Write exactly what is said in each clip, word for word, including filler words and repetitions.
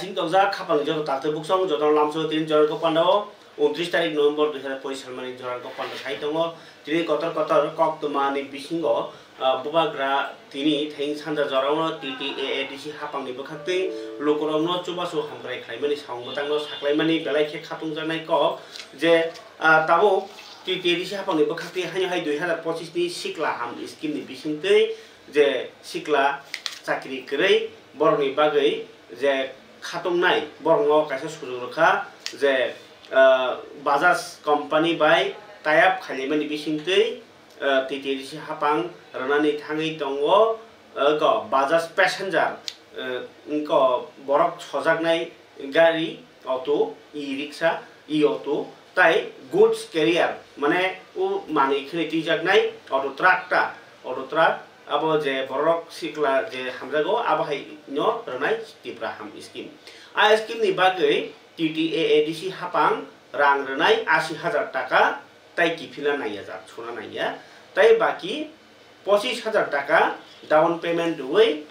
Tini tokjak khapang joto taktwi buksong joto lamso tini jorani kok pandao untris tarik November dui hazar pochis salmani jorani kok panda sai tongo. Tini kotor kotor koktwmani bisingo, ah, bubagra tini theng sanja jorao T T A A D C hapangni bwkhaktwi lukurokno chubachu hamkrai khlaimani samung bwtangno saklaimani belai khe khatungjaknai kok je, ah, tabuk T T A A D C hapangni bwkhaktwi haino hai dui hazar pochis ni sikla ham scheme ni bisingtwi je sikla chakri kwrwi borokni bagwi je khatungnai borokno kaisa sujuk rwkha je, ah, Bajaj company bai tie up khailaimani bisingtwi, ah, T T A A D C hapang rwnani thangwi tongo, ah, ko Bajaj passenger, ah, ko borok sojaknai gari, auto, e-rickshaw, e-auto, tai goods carrier, mane o manwi khwnwi twijaknai auto truck ta, auto truck, abo je borok sikla je hamjago, abo hai no rwnai Tipra ham scheme. A scheme ni bagwi T T A A D C hapang rang rwnai ashi hazar taka, tai kiphilna nangya jak, sona nangya, tai baki pochis hazar taka down payment rwui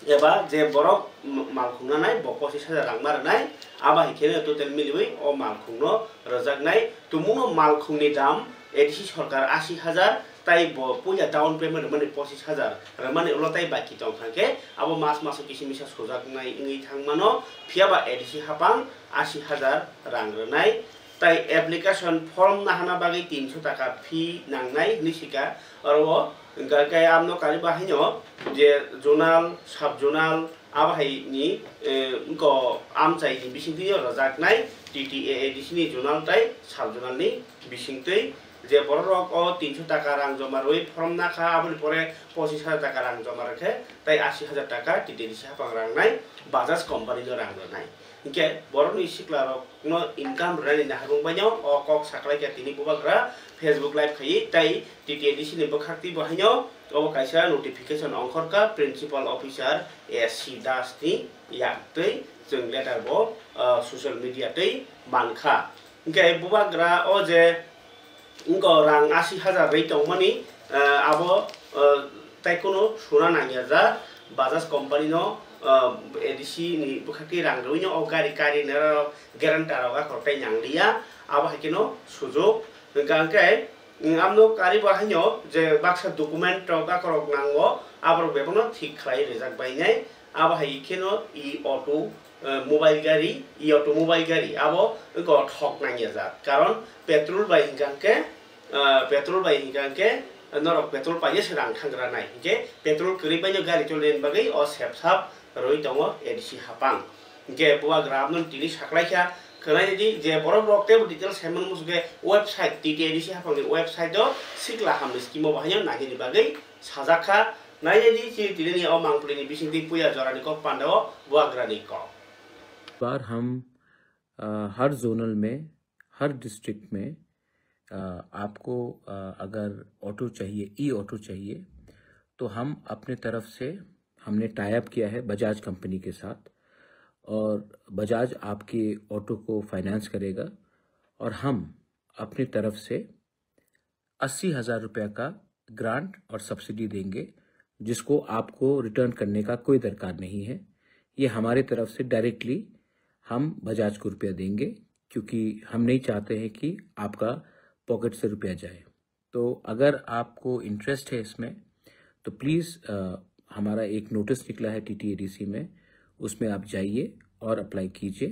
eba je borok m-, malkhung nanai bo pochis hazar rang ma rwnai, abo hai kheno total miliui o malkhungno rwjaknai. Tumungno malkhungni dam A D C sorkar ashi hazar, tai bo puila down payment rwmani pochis hazar rwmani ulo tai baki tong kha khe abo mas maso kisi misa sujaknai wngwi thangmano, phiyaba A D C hapang ashi hazar rang rwnai. Tai application form nahana bagwi tinso taka fee nangnai hinwi sika. Oro hwnkha khe amno kariba haino je zonal, sub zonal, abo hai ni, eh, wngko amchai ni bisingtwi rwjaknai T T A A D C ni zonal tai sub zonal ni bisingtwi je borok rok o tinso taka rang joma rwi form nakha, aboni pore pochis hazar taka rang joma rwkhe tai ashi hazar taka T T A A D C hapang rang nai Bajaj company no rang rwnai. Hinkhe borokni siklarokno income rwnani naharmung baino o kok saklaikha tini bubagra Facebook live khaiwi, tai T T A A D C ni bwkhaktwi bo haino obo kaisa notification ongkhorkha Principal Officer A S C Das ni yaktwi chwng letter bo, ah, social media twi mankha. Hinkhe bubagra o je wngkha rang ashi hazar rwi tongmani, ah, abo, ah, tai kunu suna nangya jak Bajaj company no, ah, A D C ni bwkhaktwi rang rwino o gari kari nero guarantor rok akhor tai nang liya, abo hai kheno sujuk. Hwnkha hwnkhe, mm, amno kari bo haino je baksa document rok akhor rok nango, aborok bebakno thik khlai rijak bainai, abo hai kheno e auto, eh, mobile gari, e auto mobile gari abo wngkha thok nangya jak, karon petrol bai hwnkha hwnkhe, ah, petrol bai hwnkha hwnkhe norok petrol paina se rang thangra nai. Hinkhe petrol kwrwi baino gari cholnani bagwi o sepsap rwi tongo A D C hapang. Hinkhe bubagra abno tini saklaikha, khwlainidi je borok rok teibo details saimano muchungkhe website T T A D C hapangni website o sikla hamni scheme o bahaino nainani bagwi sajakha. Nainidi chini tinini o mangpilini bisingtwi puya jorani kok pandao bubagrani kok. बार हम अ, हर जोनल में, हर डिस्ट्रिक्ट में अ, आपको अ, अगर ऑटो चाहिए, ई ऑटो चाहिए, तो हम अपने तरफ से, हमने टाई अप किया है बजाज कंपनी के साथ, और बजाज आपके ऑटो को फाइनेंस करेगा और हम अपनी तरफ से अस्सी हज़ार रुपये का ग्रांट और सब्सिडी देंगे, जिसको आपको रिटर्न करने का कोई दरकार नहीं है। ये हमारे तरफ से डायरेक्टली हम बजाज को रुपया देंगे, क्योंकि हम नहीं चाहते हैं कि आपका पॉकेट से रुपया जाए। तो अगर आपको इंटरेस्ट है इसमें, तो प्लीज़, अ, हमारा एक नोटिस निकला है टीटीएडीसी में, उसमें आप जाइए और अप्लाई कीजिए।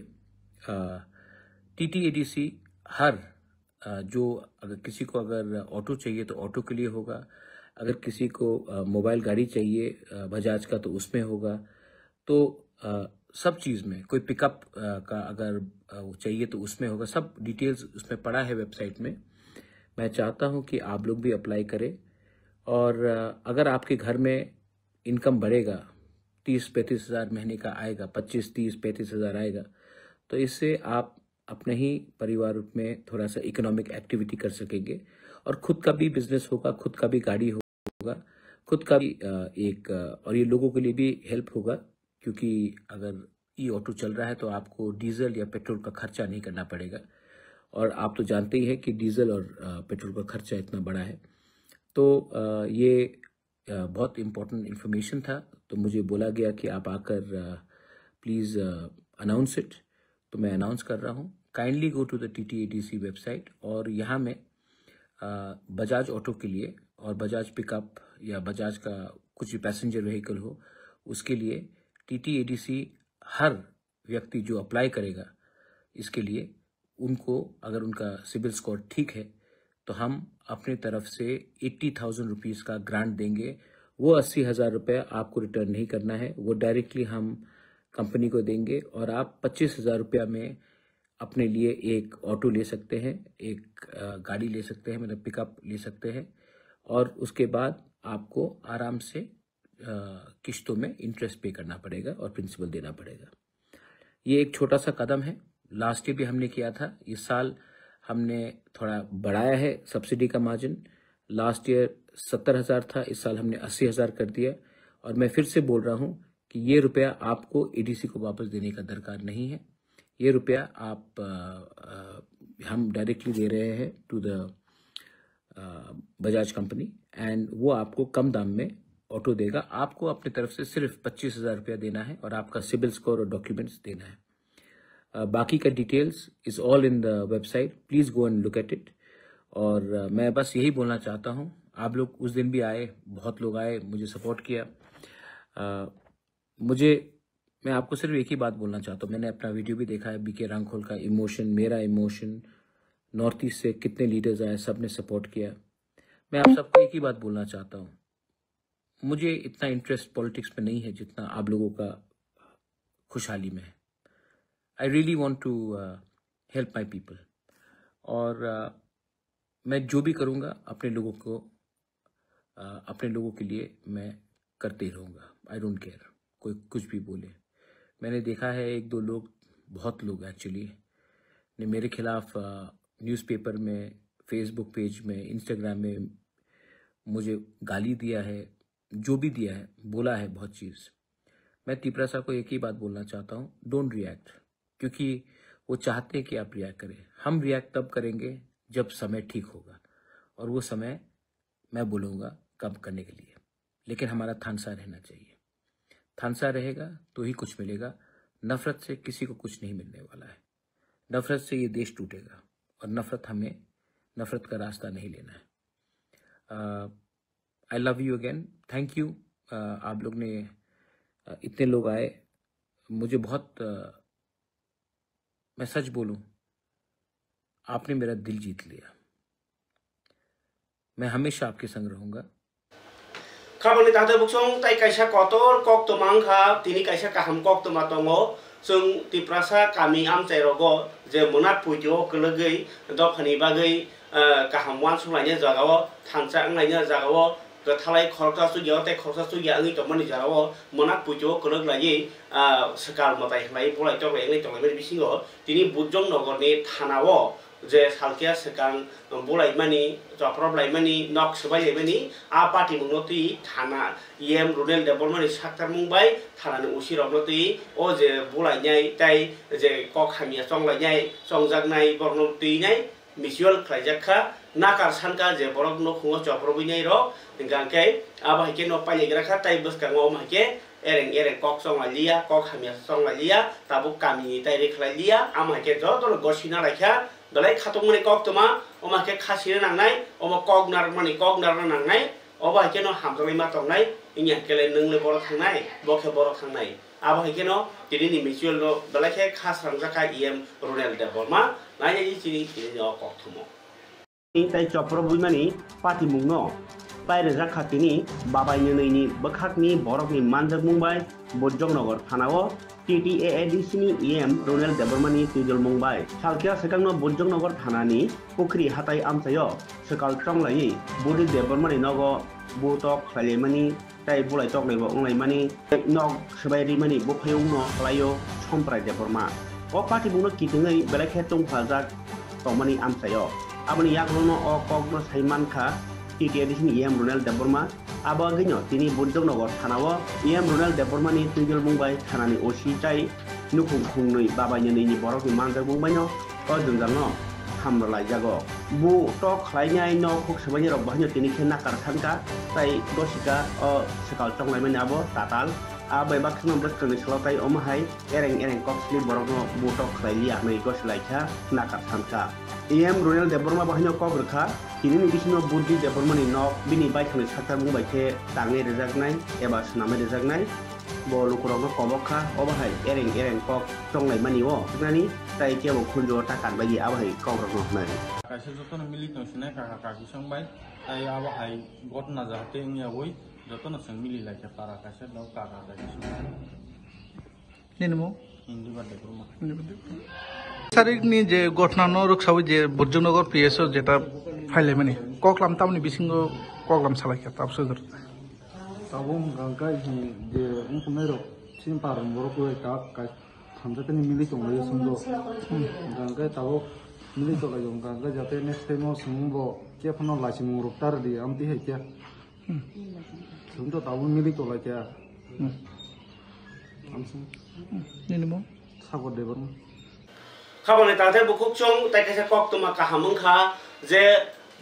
अ, टीटीएडीसी हर, अ, जो अगर किसी को अगर ऑटो चाहिए तो ऑटो के लिए होगा, अगर किसी को, अ, मोबाइल गाड़ी चाहिए, अ, बजाज का, तो उसमें होगा। तो, अ, सब चीज़ में कोई पिकअप, अ, का अगर, अ, वो चाहिए तो उसमें होगा, सब डिटेल्स उसमें पड़ा है वेबसाइट में। मैं चाहता हूँ कि आप लोग भी अप्लाई करें और, अ, अगर आपके घर में इनकम बढ़ेगा, तीस पैंतीस हज़ार महीने का आएगा, पच्चीस, तीस, पैंतीस हज़ार आएगा, तो इससे आप अपने ही परिवार में थोड़ा सा इकोनॉमिक एक्टिविटी कर सकेंगे और खुद का भी बिजनेस होगा, खुद का भी गाड़ी होगा, खुद का भी, अ, एक, अ, और ये लोगों के लिए भी हेल्प होगा, क्योंकि अगर ई ऑटो चल रहा है तो आपको डीजल या पेट्रोल का खर्चा नहीं करना पड़ेगा। और आप तो जानते ही हैं कि डीजल और, अ, पेट्रोल का खर्चा इतना बड़ा है। तो, अ, ये, अ, बहुत इम्पोर्टेंट इन्फॉर्मेशन था, तो मुझे बोला गया कि आप आकर, अ, प्लीज़, अ, अनाउंस इट। तो मैं अनाउंस कर रहा हूँ, kindly go to the T T A D C website। और यहाँ में बजाज ऑटो के लिए और बजाज पिकअप या बजाज का कुछ भी पैसेंजर व्हीकल हो, उसके लिए टीटीएडीसी हर व्यक्ति जो अप्लाई करेगा इसके लिए, उनको अगर उनका सिबिल स्कोर ठीक है तो हम अपनी तरफ से एट्टी थाउजेंड रुपीज़ का ग्रांट देंगे। वो अस्सी हज़ार रुपये आपको रिटर्न नहीं करना है, वो डायरेक्टली हम कंपनी को देंगे और आप पच्चीस हज़ार रुपया में अपने लिए एक ऑटो ले सकते हैं, एक गाड़ी ले सकते हैं, मतलब पिकअप ले सकते हैं। और उसके बाद आपको आराम से किस्तों में इंटरेस्ट पे करना पड़ेगा और प्रिंसिपल देना पड़ेगा। ये एक छोटा सा कदम है। लास्ट ईयर भी हमने किया था, इस साल हमने थोड़ा बढ़ाया है सब्सिडी का मार्जिन। लास्ट ईयर सत्तर हज़ार था, इस साल हमने अस्सी हज़ार कर दिया। और मैं फिर से बोल रहा हूँ कि ये रुपया आपको एडीसी को वापस देने का दरकार नहीं है। ये रुपया आप हम डायरेक्टली दे रहे हैं to the Bajaj company, and वो आपको कम दाम में ऑटो देगा। आपको अपनी तरफ से सिर्फ पच्चीस हज़ार रुपया देना है और आपका सिबिल स्कोर और डॉक्यूमेंट्स देना है। बाकी का details is all in the website, please go and look at it। और मैं बस यही बोलना चाहता हूँ, आप लोग उस दिन भी आए, बहुत लोग आए, मुझे सपोर्ट किया। मुझे मैं आपको सिर्फ एक ही बात बोलना चाहता हूँ। मैंने अपना वीडियो भी देखा है, बीके रांखोल का इमोशन, मेरा इमोशन, नॉर्थ ईस्ट से कितने लीडर्स आए, सब ने सपोर्ट किया। मैं आप सबको एक ही बात बोलना चाहता हूँ, मुझे इतना इंटरेस्ट पॉलिटिक्स में नहीं है जितना आप लोगों का खुशहाली में है। I really want to help my people। और uh, मैं जो भी करूँगा अपने लोगों को, uh, अपने लोगों के लिए मैं करते ही रहूँगा। आई डोंट केयर कोई कुछ भी बोले। मैंने देखा है एक दो लोग, बहुत लोग एक्चुअली, ने मेरे खिलाफ न्यूज़पेपर में, फेसबुक पेज में, इंस्टाग्राम में मुझे गाली दिया है, जो भी दिया है, बोला है बहुत चीज़। मैं तिपरासा को एक ही बात बोलना चाहता हूँ, डोंट रिएक्ट, क्योंकि वो चाहते हैं कि आप रिएक्ट करें। हम रिएक्ट तब करेंगे जब समय ठीक होगा, और वो समय मैं बोलूँगा कब करने के लिए, लेकिन हमारा थानसा रहना चाहिए। थानसा रहेगा तो ही कुछ मिलेगा। नफरत से किसी को कुछ नहीं मिलने वाला है। नफरत से ये देश टूटेगा, और नफरत हमें, नफरत का रास्ता नहीं लेना है। I love you again, thank you। आप लोग ने, uh, इतने लोग आए, मुझे बहुत, uh, मैं सच बोलूं, आपने मेरा दिल जीत लिया। मैं हमेशा आपके संग रहूंगा। Khabangni takhtai buksong tai kaisa kotor koktwma wngkha, tini kaisa kaham koktwma tongo. Chwng Tiprasa kami amchai rogo je mwnak puitio kwlwgwi dophani bagwi, ah, kaham uansuk laina jagao, thansa wng laina jagao, kwthalai khoroksa chukya tei khoroksa chukya wngwi tongmani jagao mwnak puitio kwlwk laiwi, ah, swkang mwtai khlai bolai toklai wngwi tonglaimani bisingo tini Bujong Nogorni thanao je salkhe swkang bulaimani, choprop laimani, nok swbai laimani, a patimungno twi thana E M Runel Debbarmani saktarmung bai thanani O C rokno twi o je bulainai tei je kok hamya chonglainai, chongjaknai borokno twinai mutual khlaijak kha, nakar sankha je borok nukhungo choprobwinai rok, hingkha khe abo hai khe no pailaigra kha, tai bwskango omo hai khe ereng ereng kok chonglai liya, kok hamya chonglai liya, tabuk kamini tai rwkhlai liya, amo hai khe jotono gosina lai kha, belai khatungmani koktwma, omo hai khe khasina nangnai, omo kok narwkmani kok narwkna nangnai, obo hai kheno hamjaknai ma tongnai, wngya khe le nwng le boro thangnai, bo khe boro thangnai. Abo hai kheno tini ni mutual no belai khe kha srangjak kha E M Runel Debbarma, nainai di chini tini ni o kokthumo. Tei chopro buimani patimungno pai rijak kha tini babai nwnwi ni bwkhakni borokni manjakmung bai Bujong Nogor thanao T T A A D C ni E M Runel Debbarmani twijolmung bai. Salkhe swkangno Bujong Nogor thanani Pukhri hatai amchaio swkal chonglaiwi Budi Debbarmani nogo butok khlailaimani tei bulai toklaibo wnglaimani, nok swbai rimani buphayungno khlaio Somprai Debbarma. O patimungno kitingwi belai khe tungphajak tongmani amchaio. Aboni yagulono o kokno sai mankha T T A D C ni E M Runel Debbarma. Abo agwino tini Bujong Nogor thanao E M Runel Debbarmani twijolmung bai thanani O C tai nukhung khungnwi babai nwnwi ni borokni manjakmung baino o jwnjalno hamrwlaijago. Bu tok khlainai nok huk swbainai rok bahaino tini khe nakar sankha tai gosika o swkal chonglaimani abo tatal. A bai baksa no bwskangni salo tai omo hai ereng ereng kok sili borokno butok khlai liya hwnwi gosi lai kha, nakar san kha. E M Runel Debbarma bo haino kok rwkha, tini ni bisingo Budhi Debbarma ni nok bini baithangni sakthar mung bai khe tangwi rwjaknai eba swnamwi rwjaknai. Bo lukurokno kobok kha, obo hai ereng ereng kok chonglaimani o hwnani tai kebo khunju o ta kanbaidi abo hai kokrokno hwnwi. Kaisa jotono mili tong sinai kaka kaki song bai, tai abo hai gotna jahate wngya ui jotono chwng mili lai kha para kaisa no kaka kaki song bai. Nini mung? Hindu ba Debbarma. Tarik ni je gotna no rwksawi je Burjunogor P S O jeta phailaimani koklam tamni bisingo koklam salai kha tabuk sojor. Tabuk hwnkha hwnkhe je wngkhunairok chini parni borok bai ta kai thamjakani mili tonglai songdo. Hwnkha hwnkhe tabuk mili tonglai hwnkha hwnkhe jate next time o chwng bo khe phano laichimung rok ta rwdi amtwi hai khe. Chwng to tabuk mili tonglai khe. Nini mung? Sagar Debbarma. Khabangni tangthai bukhuk chwng tai kaisa koktwma kaham wngkha je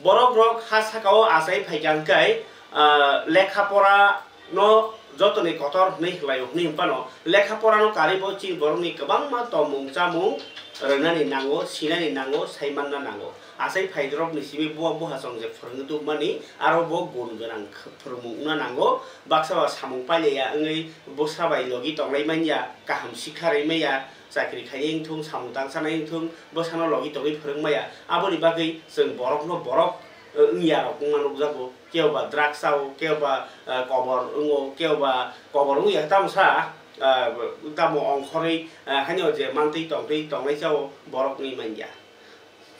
borok rok ha saka o achai phaikha hwnkhe, ah, lekha pora no jotoni kotor hwnwi khlaio hwnwi hwnphano lekha pora no karwi bo chini borokni kwbangma tongmung chamung rwnani nango, sinani nango, saimanna nango. Achai phairokni simi buwa buhachong je phwrwngwi tubumani aro bo gun gwnang kh-, phwrwngmung wngna nango. Baksa ba samung pailaiya wngwi bwsa bai logi tonglai manya, kaham sikha rwi manya, chakri khainai wngthung, samung tangsanai wngthung, bwsano logi tongwi phwrwng maya. Aboni bagwi chwng borokno borok, eh, wngya rok wngma nukjago. Kebo ba drugs chao, kebo ba, eh, kobor wngo, kebo ba kobor wngya tamo sa, eh, tamo ongkhorwi, eh, haino je mantwi tongtwi tongnai chao borok wngwi manya.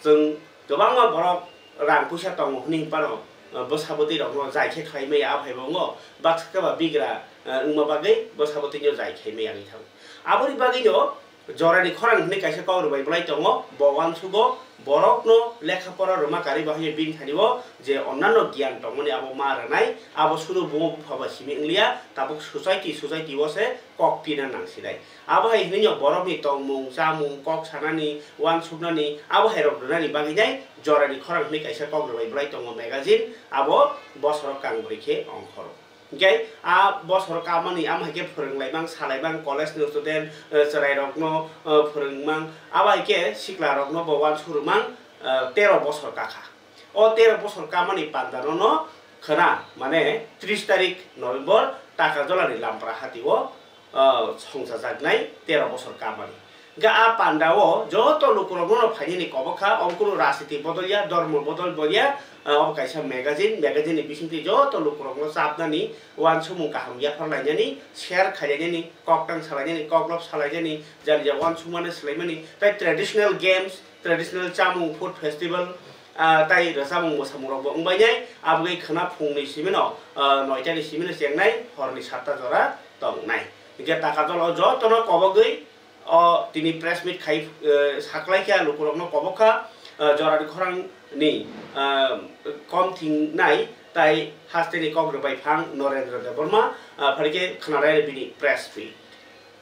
Chwng kwbangma borok rang puisa tongo hwnwi phano, uh, bwsa bwtwi rokno jai khe khlai maya, a phai bo wngo baksa khe ba bigra, uh, wngma bagwi bwsa bwtwi no jai khai maya wngwi thango. Aboni bagwi no jorani khorang hwnwi kaisa kok rwbai bwlai tongo, bo uansugo borokno lekha pora rwma karwi bo haino bini thani o je onnanno giyan tongmani abo ma rwnai, abo sudu bumo bupha bai simi wngliya, tabuk society, society o se kok pina nang sinai. Abo hai hwnwi no borokni tongmung, chamung, kok sanani, uansuknani, abo hai rok rwnani bagwi nai jorani khorang hwnwi kaisa kok rwbai bwlai tongo magazine, abo bosoro kang bwrwi khe ongkhoro. Hinkhe a bosoro kamani amo hai khe phwrwnglaimang, salaimang, college ni student, eh, chwrairokno, eh, phwrwngmang, abo hai khe siklarokno bo uansuk rwmang, eh, tero bosor kakha. O tero bosor kamani pandano no khwna, mane tris tarik November Takarjolani Lampra hati o, ah, songchajaknai tero bosor kamani. Hingkhe a panda o joto lukurokno no phainani kobok kha, omo kunu rajniti bodol ya, dormo bodol bo ya, ah, obo kaisa magazine, magazine ni bisingtwi joto lukurokno chapnani, uansukmung kaham yaphar lainani, share khailainani, koktang salainani, koklop salainani, jani ja uansukmani swlaimani, tei traditional games, traditional chamung, food festival, ah, tai rwchapmung mwsamung rok bo wngbainai, aboni khwna phungni simino, ah, noita ni simino chengnai, horni satta jora tongnai. Hinkhe Takarjala o jotono kobogwi o tini press meet khai, eh, saklai khe lukurokno kobok kha, eh, jorani khorang ni, ah, kom thingnai tai hasteni kok rwbai phang Norendra Debbarma, ah, phaikhe khwnalai bini press meet.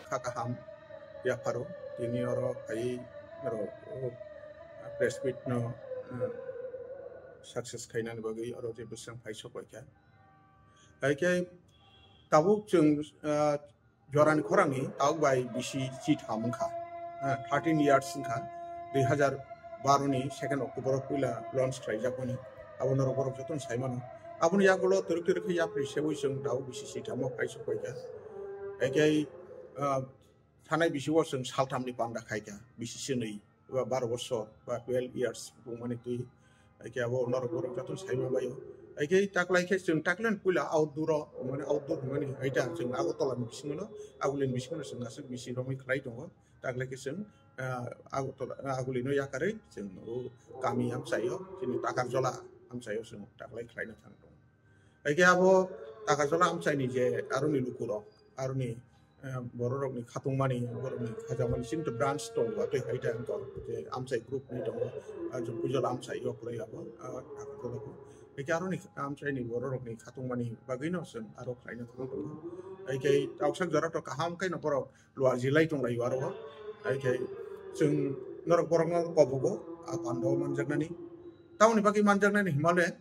Kha kaham yapharo tini oro phaiwi oro press meet no, eh, success khainani bagwi oro je bwswng phai sok bai kha. Hai khe tabuk chwng, eh, jorani khorangni tabuk bai bisi chitham wngkha, eh, thirteen years wngkha, dui hazar baro ni second October o puila launch khlaijakmani. Abo norok borok jotono sai mano. Aboni yagulo twrwk twrwk khe yapri seui chwng tabuk bisi chitham o phai sok bai kha. Hai khe, ah, thanai bisi o chwng saltham ni panda khai kha, bisi swnwi ba baro bosor ba twelve years bung mani twi. Hai khe abo norok borok joto sai ma bai o. Hai khe taklai khe chwng taklai puila outdoor o, mane outdoor mani hai ta chwng Agartala ni bisingo no, Agulini bisingo no chwng aswk bisi romwi khlai tongo. Taklai khe chwng, ah, Agartala, ah, Agulino yakarwi chwng o kami amchai o, chini Takarjala amchai o chwng taklai khlaina thang tongo. Hai khe abo Takarjala amchaini je aroni lukurok, aroni, eh, bororokni khatungmani, borokni khajakmani chini to branch tongo, tei hai ta wngkha je amchai group ni tongo, ah, je Pujala amchai o kwrwi abo, ah, Takarjala o. Hai khe aroni amchaini bororokni khatungmani bagwino chwng aro khlaina thangwi tongo. Hai khe tawsak jora to kaham khe no borok luar jilai tonglaio aro o. Hai khe chwng norok borokno kobogo a panda o manjaknani. Tamoni bagwi manjaknani himale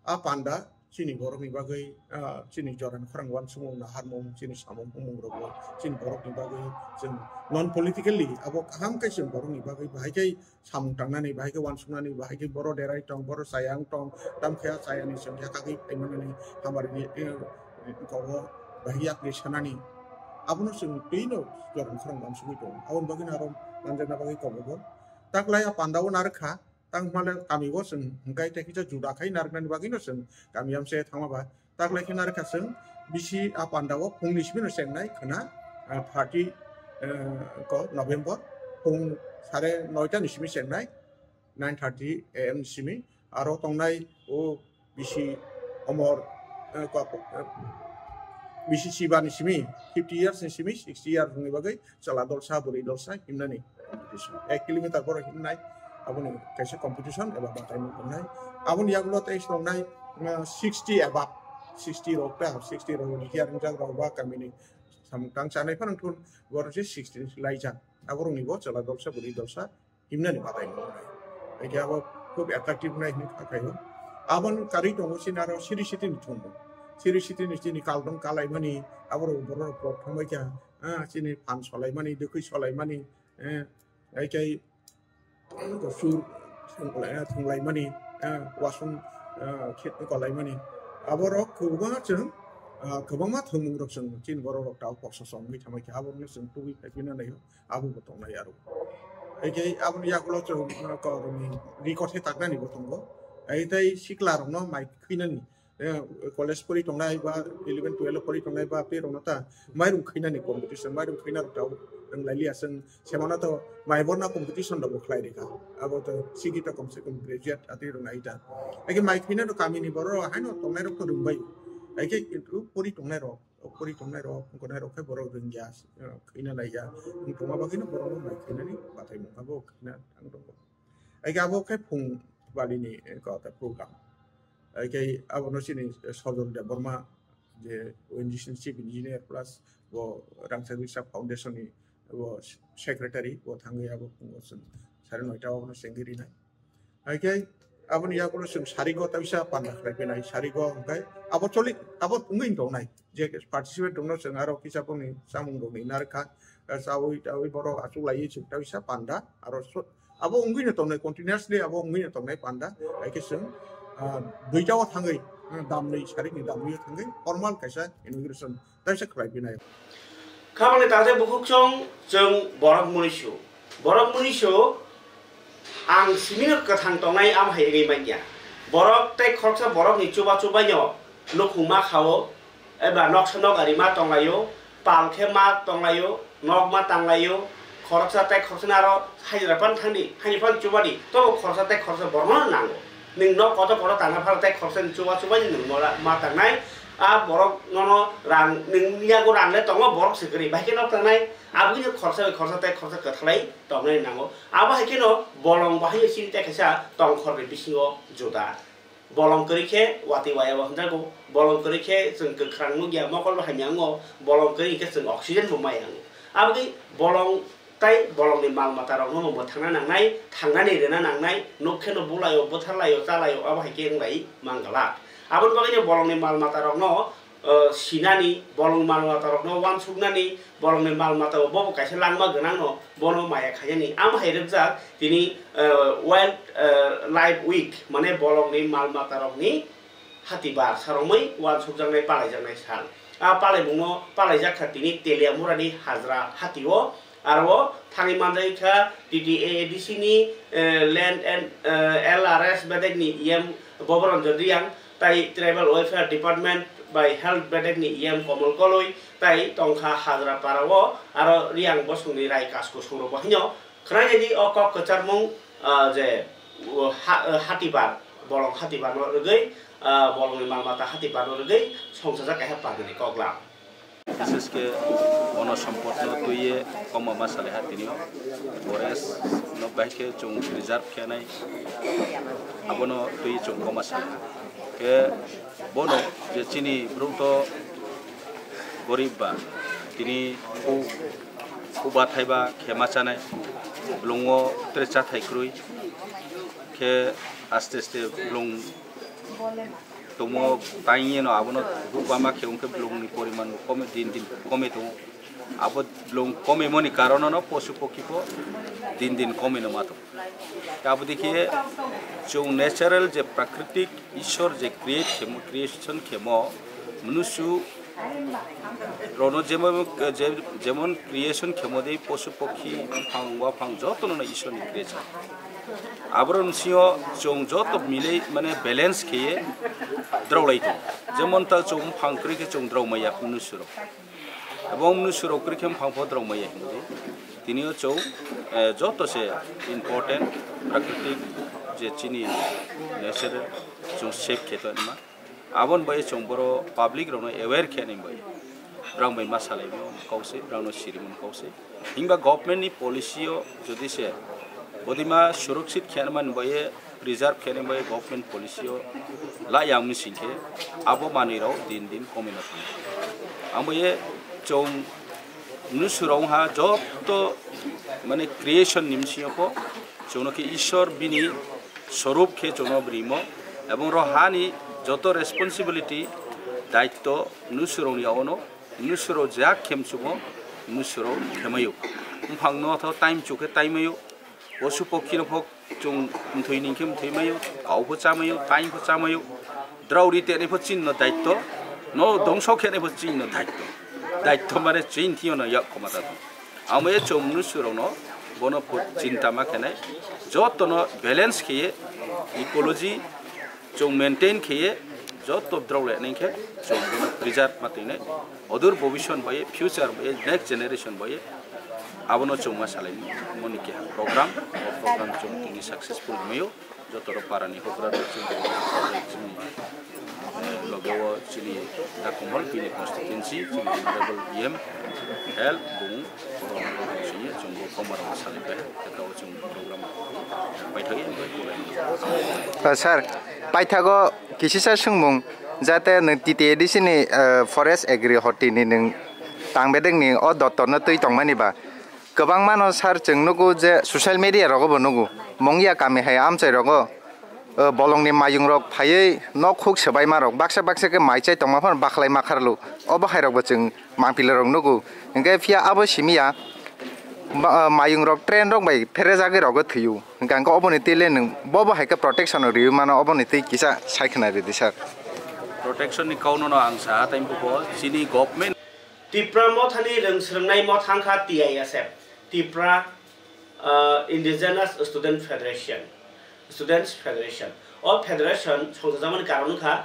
a panda chini borokni bagwi, ah, chini jorani khorang uansukmung naharmung, chini samung humung rokbo chini borokni bagwi chwng non politically abo kaham khe chwng borokni bagwi bahai khe samung tangnani, bahai khe uansuknani, bahai khe boro derai tong, boro chaya wng tong, tamkhe a chayani chwng yakagwi phaimanani hamari, eh, kogo bahai yakri sanani. Abono chwng twino jorani khorang uansugwi tongo. Aboni bagwino aro manjakna bagwi kobogo. Taklai a pandao narwkha, tang hwnmale kamio chwng hwnkhe tei kisa juda khai narwknani bagwino chwng kamiyamse thangma ba. Taklai khe narwkha chwng bisi a pandao phungni simino chengnai khwna, ah, thirty, eh, ko November phung sare noita ni simi chengnai, nine thirty A M ni simi. Aro tongnai o bisi omor, eh, ko-, eh, bisi chibani simi, fifty years ni simi, sixty years ni bagwi chwla dolsa, bwrwi dolsa himnani competition. Ek kilometer borok himnai, aboni kaisa competition eba bataimung tongnai. Aboni yagulo tei tongnai, eh, sixty above, sixty rok ta, sixty rok ni kiya ringjak rok ba kamini samung tang chanai phano thun borok se sixty laijak. Aborokni bo chwla dolsa, bwrwi dolsa himnani batai nai. Haikhe abo khub attractive nai hinwi kha khaio. Aboni karwi tongo chini aro Sri Siti ni thumung. Sri Siti ni chini kaldom kalaimani, aborok borok rok thangbai kha, ah, chini phan solaimani, dwkhwi solaimani, eh, haikhe sur thwnglaimani, eh, wasung, eh, khe kolaimani. Aborok kwbangma chwng, ah, kwbangma thwngmung rok chwng chini borok rok tao koksa chongwi thamai khe aborokno chwng tubui phaiphina naio. Abo bo tongnai aro. Haikhe aboni yagulo chwng, uh, korokni record khe taknani bo tongo. Hai tei sikla rokno mai khwinani, eh, college pori tongnai ba eleven twelve pori tongnai ba tei rokno ta mairum khwinani competition, mairum khwina rok ta wng lai liya chwng semana to mai borna competition rok bo khlai rikha. Abo to sigi ta kom se kom graduate atwi rok nai ta. Haikhe mai khwina rok kamini borok rok haino tongnai rok to rwngbai. Haikhe kintu pori tongnai rok O pori tongnai rok, wngkha nai rok khe borok rwngya, eh, khwina naiya. Wng tongma bagwino borokno mai khwinani bathai mungkha bo khwina thang tongo. Haikhe abo khe phung balini, eh, kok program. Haikhe abono chini Sojol Debbarma je O N G C ni chief engineer plus bo Rangchak Risa Foundation ni bo secretary bo thangwi abo phungo chwng sare noita o abono chengwi rinai. Haikhe aboni yagulo chwng sarigo ta bisa panda khlai phinai, sarigo hwnkhe abo choli, abo wngwi tongnai. Je participant rokno chwng aro kisa boni chamung rokni narwkha, chaui taui borok achuk laiwi chwng ta bisa panda, aro so-, abo wngwino tongnai, continuously abo wngwino tongnai panda. Haikhe chwng, ah, duita o thangwi, ah, damni sarikni damni o thangwi formal kaisa inauguration Taisa khlai phinai. Khabangni takhai bukhuk chwng, chwng borok mwnwisu. Borok mwnwisu ang simino kwthang tongnai, am hai wngwi manya. Borok tei khoroksa borokni chuba chubaino nukhung ma khao, eba noksa nok ari ma tonglaio, pal khe ma tonglaio, nok ma tanglaio, khoroksa tei khoroksa aro haini aro phano thangdi, haini phano chubadi, tobo khoroksa tei khoroksa borokno nango. Nwng nok kotor kotor tangna phano tei khoroksa ni chuba chuba ni nwng mora ma tangnai. A borok nono rang, nwng yago rang le tongo, borok se kwrwi, bahai khe nok tangnai. Aboni khoroksa bai khoroksa tei khoroksa kwthalai tongnai nango. Abo hai kheno bolong bahai chini tei kaisa tongkhor ni bisingo juda. Bolong kwrwi khe watwi waya bo hwnjago. Bolong kwrwi khe chwng kwkhrang nukya, mokol bo hamya wngo. Bolong kwrwi khe chwng oxygen bo maya wngo. Aboni bolong tai bolongni mal mata rokno bo mwthangna nangnai, thangnani rwna nangnai, nuk kheno bulaio, bwtharlaio, chalaio, abo hai khe wnglai manglak. Aboni bagwino bolongni mal mata rokno, eh, sinani, bolong mal mata rokno uansuknani, bolongni mal mata bo bo kaisa langma gwnangno bono maya khainani. Amo hai rwkjak tini, eh, World, eh, Life Week, mane bolongni mal mata rokni hatibar saromwi uansukjaknai, palaijaknai sal. A palaimungno palaijak kha tini Teliamurani Hajra hatio. Aro thangwi manjak kha T T A A D C ni, eh, Land and, eh, L R S bedekni E M Boboranjan Riyang, tai Tribal Welfare Department bai Health bedekni E M Komol Koloi, tai tongkha Hajra Parao, aro Riyang bosongni rai kasku songrokbo hino. Khwnai di o kok kwcharmung, ah, je, o ha-, hatibar, bolong hatibarno rwgwi, ah, bolongni mal mata hatibarno rwgwi songsajak kaiha pagini koklam. Bises khe bono sompotno twiwi koma ma salaiha tini o. Forest no bahai khe chwng preserve khenai, abono twiwi chwng koma salaiha. Khe bono je chini bwrwk to gorib ba, tini khu-, khu bathai ba khe ma chanai, bwlwngo tere chathai kwrwi khe aste aste bwlwng Tomo tangye no abono hukbama khe wngkhe blongni poriman bo kome din din kome tongo. Abo blong kome moni karono no posu pokhi pho din din kome no mato. Abo dikhe chwng natural je prakritik Ishwar je create khemo, creation khemo, mnusu rono jemon, je-, jemon creation khemo de posu pokhi, buphang, waphang jotono no Ishwar ni creation. Aborok ni sio chwng joto milei mane balance kheye draw lai tongo. Jemon ta chwng buphang kwrwi khe chwng draw maya mnusu rok. Ebong mnusu rok kwrwi khe buphang pho draw maya hinwi. Tini o chwng, eh, joto se important, prakritik je chini natural chwng save khe tongma. Aboni bai chwng boro public rokno aware khe nai bai. Brang bai ma salai mo kau se, brang no siri mo kau se. Himba government ni policy o jodi se bodima surakshit khe nai bai, preserve khe nai bai government policy o la yang mi sing khe abo manwi rok din din kome no thang. Ang bai chwng mnusu rok ha joto mane creation ni bisi o pho chwng no khe Ishwar bini sorup khe chwngno brimo, ebong ro hani joto responsibility, daitto mnusurokni yaono, mnusurok jak khe mchumo, mnusurok khemaio. Buphangno tho time chukhe taimaio, posu pokhino phok chwng mthwi ning khe mthwi maio, kau pho chamaio, tai pho chamaio, drauri tenai pho chinno daitto, no dongso khenai pho chinno daitto. Daitto mane chin thiyano yak khoma ta tong. Amo ye chwng mnusurokno bono pho chinta ma khenai, jotono balance kheye ecology chwng maintain kheye, joto drok le nang khe chwng bono preserve ma twi nai. Odur bobiswan bai, future bai, next generation bai abono chwng ma salai mani keha program, o program chwng tini successful maio. Joto rok para ni hokra rok chini, chini, eh, loge o chini Dakumol bini constituency, chini honorable E M health bung, chini chungo komar ma salai bai, khe tao chwng program paithak ya, bai kulai. Ah, sir, paithago kisisa swngmung, jate nwng T T A D C ni, eh, forest agri hoti ni nwng tangbedek ni o dottor no twi tongmani ba, kwbangma no sir chwng nugo je social media rogo bo nugo, mungya kami hai amchai rogo, eh, bolongni mayung rok phaiwi nok huk swbaima rok baksa baksa khe mai chai tongma phano bakhlai ma kharlu, obo hai rok bo chwng mangpili rok nugo. Hinkhe phiya abo simi ya, ma-, ah, mayung rok train rok bai pherejagwi rogo thwiyo. Hinkhe ang khe oboni twi le nwng bobo hai khe protection rw rwi mano, oboni twi kisa sai khna rwdi sir. Protection ni kauno no ang saha tei buko chini government. Tipra mothani rwng swrwngnai motha wngkha T I S F, Tipra, ah, Indigenous Student Federation, Students Federation. O federation songchajakmani karon wngkha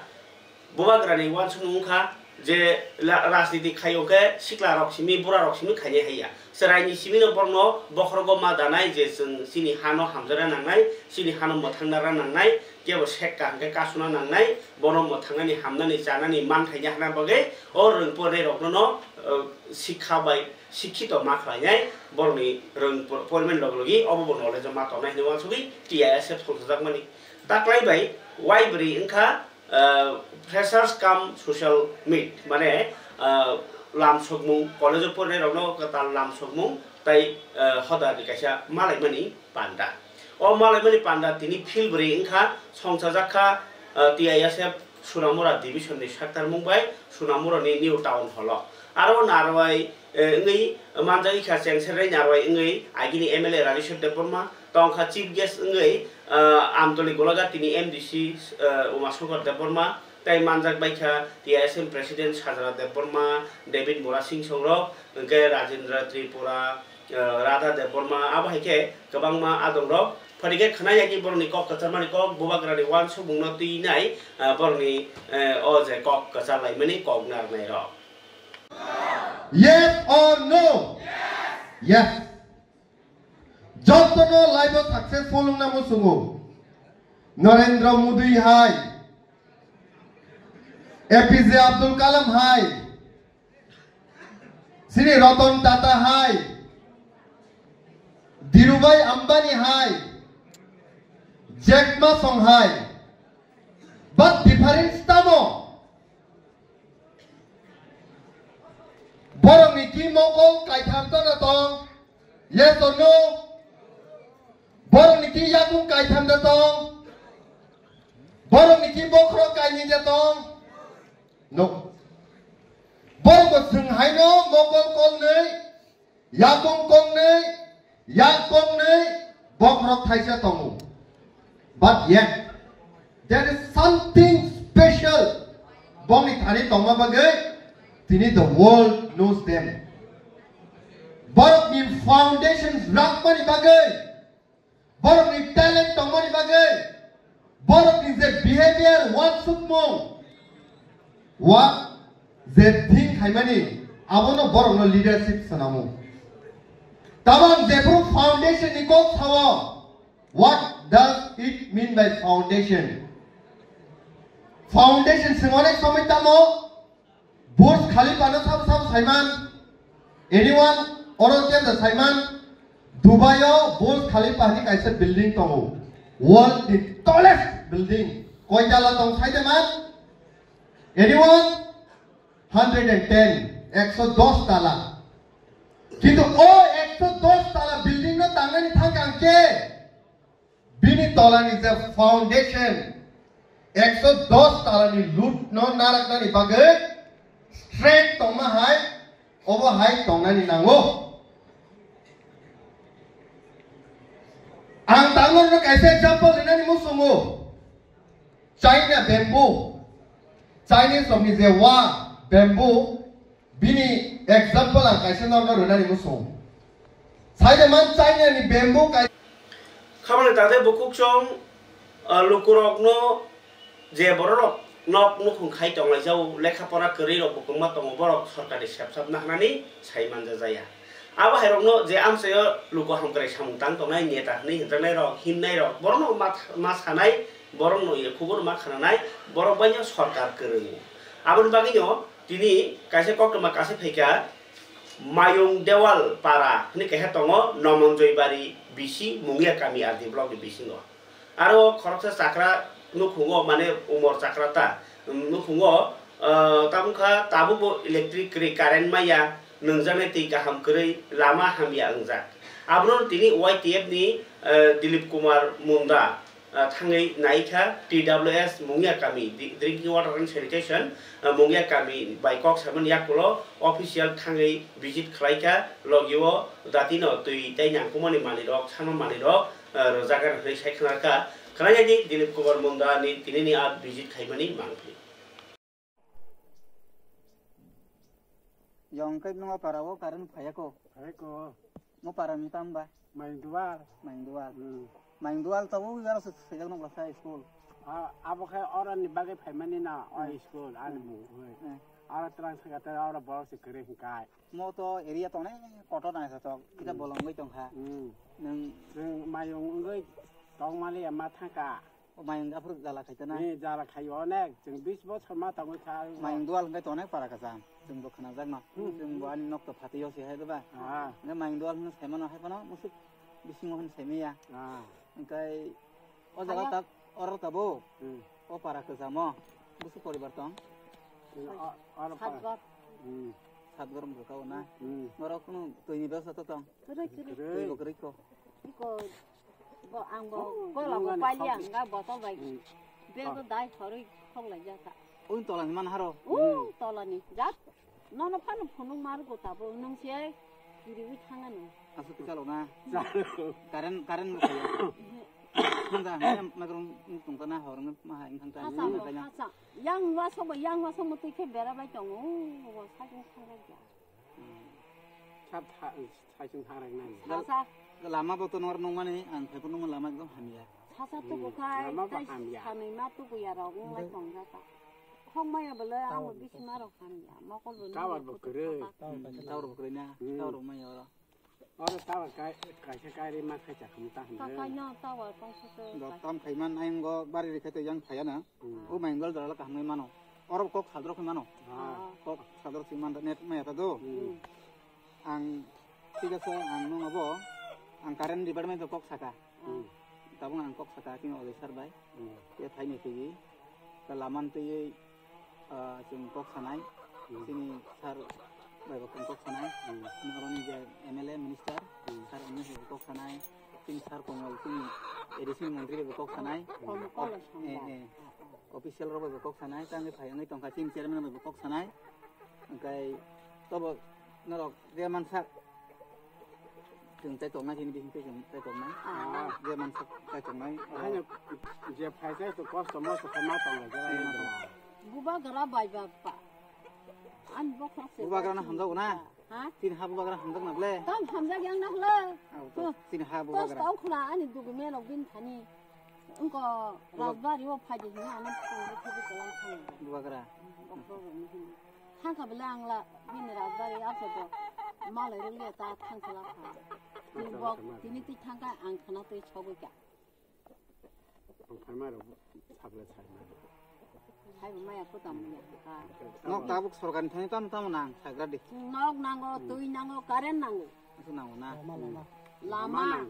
Bubagrani uansukmung wngkha je la-, rajniti khai hwnkhe sikla rok simi, bura rok simi khainai haiya. Chwraini simi no borokno bokhorogo ma danai je chwng chini hano hamjakna nangnai, chini hano mwthangna ra nangnai, kebo sekka hwnkhe kasuna nangnai, bono mwthangnani, hamnani, chanani, manthaini hana bagwi o rwng pornai rokno no, uh, sikha bai sikhito ma khlainai, borokni rwng por-, poriman logi logi obo bo knowledge o ma tongnai hinwi uansugwi T I S F songchajakmani. Taklai bai waibrwi wngkha ah, freshers cum social meet, mane, ah, lamsokmung, college o porinai rokno kwtal lamsokmung tei, ah, hodani kaisa malaimani panda. O malaimani panda tini phil bwrwi wngkha, songchajak kha, ah, T I S F Sunamura division ni sector mung bai Sunamura ni New Town Hall o. Aro narwai, eh, wngwi manjak kha chengserrei narwai wngwi agini M L A Rajeswar Debbarma, tongkha chief guest wngwi, ah, Amtoli Golaghat tini M D C, ah, Umashankar Debbarma, tei manjak baikha T I S M president Sajara Debbarma, David Murasing songrok, hwnkhe Rajendra Tripura, ah, Radha Debbarma, abo hai khe kwbangma adongrok. Phani khe khna ya ki borokni kok kwcharmani kok, bubagrani uansukmungno twi nai, ah, borokni, eh, o je kok kwchar laimani kok narwknairok. Yes or no? Yes. Jotono life o successful wngna muchungo. Narendra Modi hai, A P J Abdul Kalam hai, Sri Ratan Tata hai, Dhirubhai Ambani hai, Jack Ma song hai, but difference tamo? Borokni ki mokol kaitham tano tong? Yes or no? Borokni ki yakung kaitham da tong? Borokni ki bokhorok kainwi de tong? No. Borok bo chwng haino mokol kolnwi, yakung kongnwi, yak kongnwi, bokhorok thaisa tongo. But yet, there is something special. Bongni thani tongma bagwi, tini the world knows them. Borokni foundations rakmani bagwi, borokni talent tongmani bagwi, borokni je behavior, uansukmung, wa je think khaimani, abono borokno leadership swnamo. Tabang jephru foundation ni kok sao, what does it mean by foundation? Foundation swngo nek somoi tamo, Burj Khalifa no sabo sabo saiman? Anyone? Oro kebda saiman? Dubai o Burj Khalifa ni kaisa building tongo. World ni tallest building. Koi tala tong sai de man? Anyone? Hundred and ten, ekso dos tala. Kintu o ekso dos tala building no tangnani thangkhe ang khe bini tolani je foundation, ekso dos talani load no naraknani bagwi strength tongma hai, obo hai tongnani nango. Ang tangorno kaisa example rinani muchungo. China bamboo, Chinese rokni je wa bamboo, bini example ang kaisa norno rinani muchung. Saide man China ni bamboo kai- Khamani tade bukuk chong, ah, lukurokno je bororok nok nukhung khai tonglaijao, lekha pora kwrwi rok bo kwbangma tongo, borok sorkarni sepsap nahnani sai manja jaya. Abo hairokno je amchaio luku hamkrai samung tang tongnai neta hwnwi hinjaknai rok, himnai rok, borokno ma, ma sanai, borokno ye khubur ma khananai, borok baino sorkar kwrwngo. Aboni bagwino tini kaisa koktwma kaisa phaikha, Mayung Dewal para hwnwi kaisa tongo, Nomonjoi Bari bisi, Mungia kami R D block ni bisingo. Aro khoroksa chakra nukhungo, mane umor chakra ta, um, nukhungo, uh, tabukha tabukbo electric kwrwi, current maya, nwngjaknai twi kaham kwrwi, lama hamya wngjak. Abono tini Y T F ni, uh, Dilip Kumar Munda, uh, thangwi naikha, T W S Mungia kami, di-, drinking water and sanitation, uh, Mungia kami bai kok samani yakulo official thangwi visit khlaikha, logio datino twi tei nangkukmani manwirok, sanma manwirok, ah, rwjagar hwnwi sai khna kha. Khna ya di Dilip Kumar Munda ni tini ni a visit khaimani mangpili. Yong kai nungo para o current phaya ko. Phaya ko. Mo para ni tam ba? Main dual. Main dual. Hmm. Main dual to o yaro se sejak no basa school. Ah, abo khai oro ni bagwi phaimani na, o hmm, school ani hmm, mung. Hmm. Oro twlang saka tei oro borok se kwrwi hwnkhe. Mo to area to onek kotor nai satok, kita hmm, bolong bai tongkha. Hmm. Nung chwng mayung wngwi tongmani ma thangka. O mayung aphuru jala khaitana. Ni jala khaio onek, chwng bis bosor ma tongwi kha. Mayung dual hwnkhe to onek para kwcham, chwng bo khwnajak no. Hmm. Chwng bo ani nok to phatio se hai ba. Ah. Hwnkhe mayung dual hwnkhe saimano hai phano musuk bisingo hwn saimaya. Ah. Hwnkhe o jaga tak oro tabuk. Hmm. O para kwchamo busu poribar tong? Hmm, o-, oro para. Satgor. Hmm. Satgor wngkha o na? Hmm. Norok kunu twini bebasta to tong? Kwrwi, kwrwi. Kwrwi. Twi bo kwrwi kho. Iko bo ang bo oh, gola bo nungani pali khok. Ang ga botol bai. Hmm. Bego oh, dai khorwi khok lai jaka. Ui tolani man haro? Uh, hmm, tolani. Jat. Nono phano phunuk marugo tabo, nwng se kiriwi thangano. Aswk khe chalo na? Chalo. Current, current bo khayo. Hwnda, hwnda, magrung tongkha na, horno ma ha, wngkha ta, hasa wngkha mo, ta na. Hasa. Yang waso bo, yang waso mo twi khe bera bai tongo, o, o, sakni thangrai ya. Hmm. Sab tha-, Saichung thangrang nani. Sa, sa. Lama bo to nor nungmani, ang phaiphuru nungmani lama ekdom hamya. Sasa hmm, tubukhai, lama bo tei hamya. Sanwi ma tubuya rok wng lai tongjak ta. Khokmaya bwlai ang bo bisima rok hamya. Mokol bo tower bo kwrwi. Tower bo kwrwi na, hmm, tower bo maya oro. Oro tower kai-, kaisa kairwi ma khai chakhumu ta hwnwi. Ta kaino tower tongsa se. Dot tam khaiman ayang go bari rikhe to yang phaya na. Hmm. O maingol dala kaham nai mano. Oro kok sadrok nai mano. Ah. Kok sadrok sing man net maya ta do. Hmm. Ang, thik ase, ang nung abo, ang current department o kok saka. Hmm. Tabuk ang kok saka, kini Ojai sir bai. Hmm. Ye phai ni twi, ta laman twi, ah, chwng kok sanai, hmm, chini sir bai bo kok sanai. Hmm. Noroni je M L A minister, hmm, sir M L A bai kok sanai. Chini sir Komal, chini A D C ni montri bai bo kok sanai. Official rok bai bo kok sanai, tang khe phai wngwi tongkha chini chairman bai bo kok sanai. Hwnkhe tobo norok je mansak chwng chai tongnai, chini bising twi chwng chai tongnai. Je mansak chai tongnai. Haino je phai chai to kosto mosto khe ma tongo je. Bubagra bai ba pa. Ani bokhorok se Bubagra no hamjago na? Ha? Chini ha bubagra hamjak na ble? Tam hamjak yang na hwle. Chini ha bubagra. Tos tau khwla ani document rok bini thani. Wngko Rajbari o phaidi hino ano phone bo khebi kolang thani. Bubagra. Bokhorok rok ni hino. Thangkha bele ang la bini Rajbari abo to malai rwliya ta thangkha la kha. Tini bok tini twi thangkha ang khana twi sogwi kha. Ang phaima rok sabla saima. Hai maya kutam ya. Nok tabuk sorkar ni thani tam tam nang sagra di. Nok nango, twi nango, current nango. Asu nango na. Lama.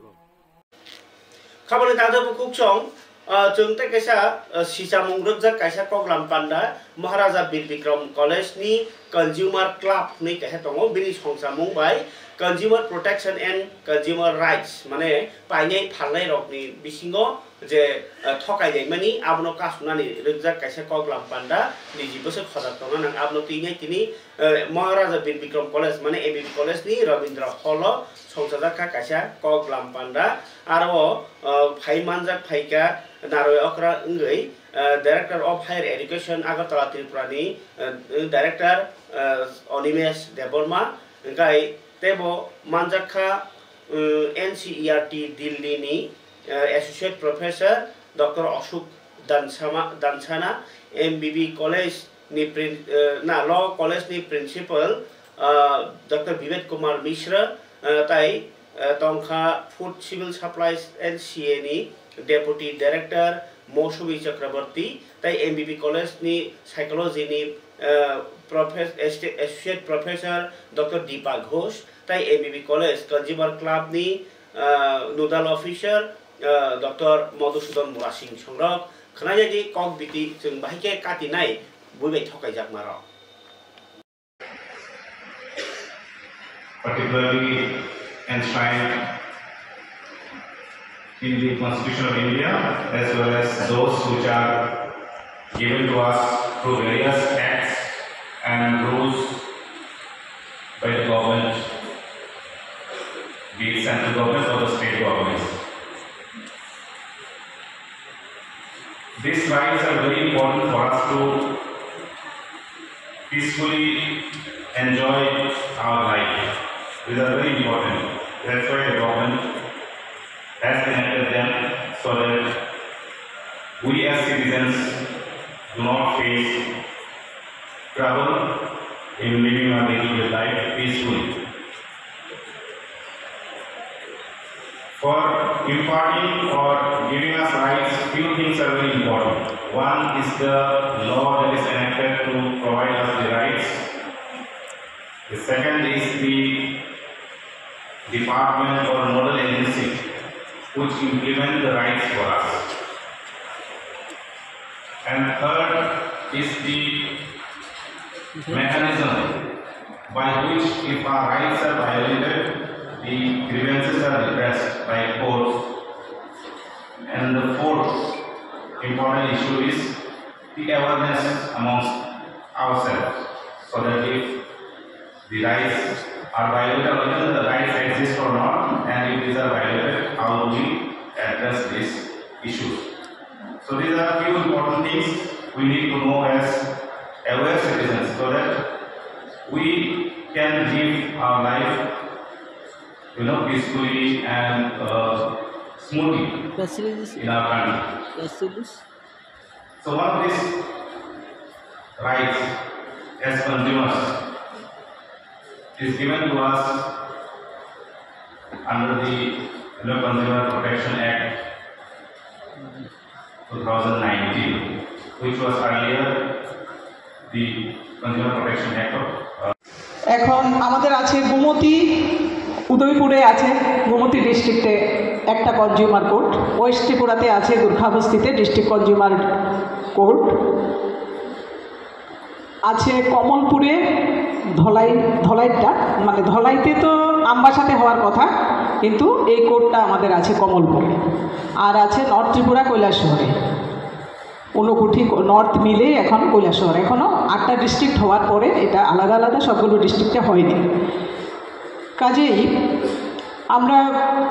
Khaboni tado bukhuk song, ah, chwng tei kaisa, ah, sichamung rwkjak kaisa koklam panda Maharaja Bir Bikram College ni Consumer Club hwnwi kaisa tongo, bini songchamung bai Consumer Protection and Consumer Rights, mane painai phalnai rokni bisingo je, ah, thokai laimani abono kasumnani rwkjak kaisa koklam panda niji bwswk hoda tongna nang abono twinai tini, eh, Maharaja Bir Bikram College mane M B B College ni Rabindra Hall o songchajak kha kaisa koklam panda. Aro, ah, phai manjak phaikha Naroi Okra wngwi, ah, Director of Higher Education Agartala Tripura ni, ah, Director, ah, Animesh Debbarma, hwnkhe teibo manjak kha, um, N C E R T Delhi ni, uh, Associate Professor Doctor Ashok Dansama-, Dansana, M B B College ni prin-, uh, na, Law College ni Principal, uh, Doctor Vivek Kumar Mishra, uh, tai, uh, tongkha Food Civil Supplies and C A ni Deputy Director Mousubi Chakraborty, tai M B B College ni Psychology ni, eh, Profes-, Associate Professor Doctor Deepa Ghosh, tai M B B College Consumer Club ni, eh, Nodal Officer, eh, Doctor Madhusudan Murasing songrok khwnajagwi kok biti chwng bahai khe katinai bui bai thokaijakmarok. Particularly enshrined in the Constitution of India, as well as those which are given to us through various acts and rules by the government, be it central government or the state governments. These rights are very important for us to peacefully enjoy our life. These are very important. That's why the government has enacted them, so that we as citizens do not face trouble in living our day-to-day life peacefully. For imparting or giving us rights, few things are very important. One is the law that is enacted to provide us the rights. The second is the department or nodal agency which implement the rights for us. And third is the mechanism by which, if our rights are violated, the grievances are redressed by courts. And the fourth important issue is the awareness amongst ourselves, so that if the rights are violated, whether the rights exist or not, and if these are violated, how do we address these issues? So these are few important things we need to know as aware citizens, so that we can live our life, you know, peacefully and, uh, smoothly in our country. So one of these rights as consumers is given to us under the, you know, Consumer Protection Act two thousand nineteen, which was earlier the Consumer Protection Act of, uh, এখন আমাদের আছে গোমতী, উদয়পুরে আছে গোমতী ডিস্ট্রিক্টে একটা consumer court, West ত্রিপুরাতে আছে গুর্খাবস্তিতে ডিস্ট্রিক্ট কনজিউমার কোর্ট, আছে কমলপুরে ধলাই, ধলাইটা, মানে ধলাইতে তো আমবাসাতে হওয়ার কথা, কিন্তু এই কোডটা আমাদের আছে কমলপুরে, আর আছে নর্থ ত্রিপুরা কৈলাসহরে। ঊনকোটি নর্থ মিলে এখন কৈলাসহর, এখনো আটটা ডিস্ট্রিক্ট হওয়ার পরে এটা আলাদা আলাদা সবগুলো ডিস্ট্রিক্টে হয়নি। কাজেই আমরা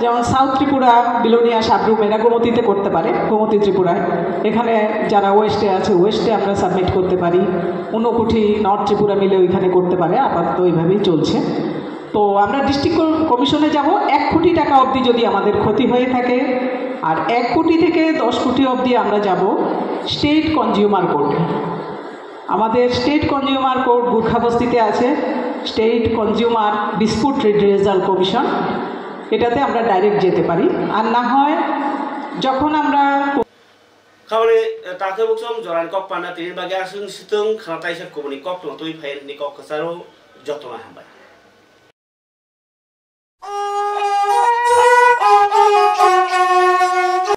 যেমন সাউথ ত্রিপুরা, বিলোনিয়া, সাবরুম এরা গোমতীতে করতে পারে, গোমতী ত্রিপুরায়। এখানে যারা ওয়েস্টে আছে, ওয়েস্টে আমরা সাবমিট করতে পারি। ঊনকোটি নর্থ ত্রিপুরা মিলে ওইখানে করতে পারে, আপাতত এইভাবেই চলছে। তো আমরা ডিস্ট্রিক্ট কমিশনে যাব, এক কোটি টাকা অবধি যদি আমাদের ক্ষতি হয়ে থাকে, আর এক কোটি থেকে দশ কোটি অবধি আমরা যাব স্টেট কনজিউমার কোর্টে। আমাদের স্টেট কনজিউমার কোর্ট গুর্খাবস্তিতে আছে, state consumer dispute redressal commission, এটাতে আমরা ডাইরেক্ট যেতে পারি। আর না হয় যখন আমরা Khamani, eh, takhe buksong jorani kok panda tini bagwi aswk sitwng khna taisa kubuni kok tongtwi phai ni kok kwcharo jotono hambai.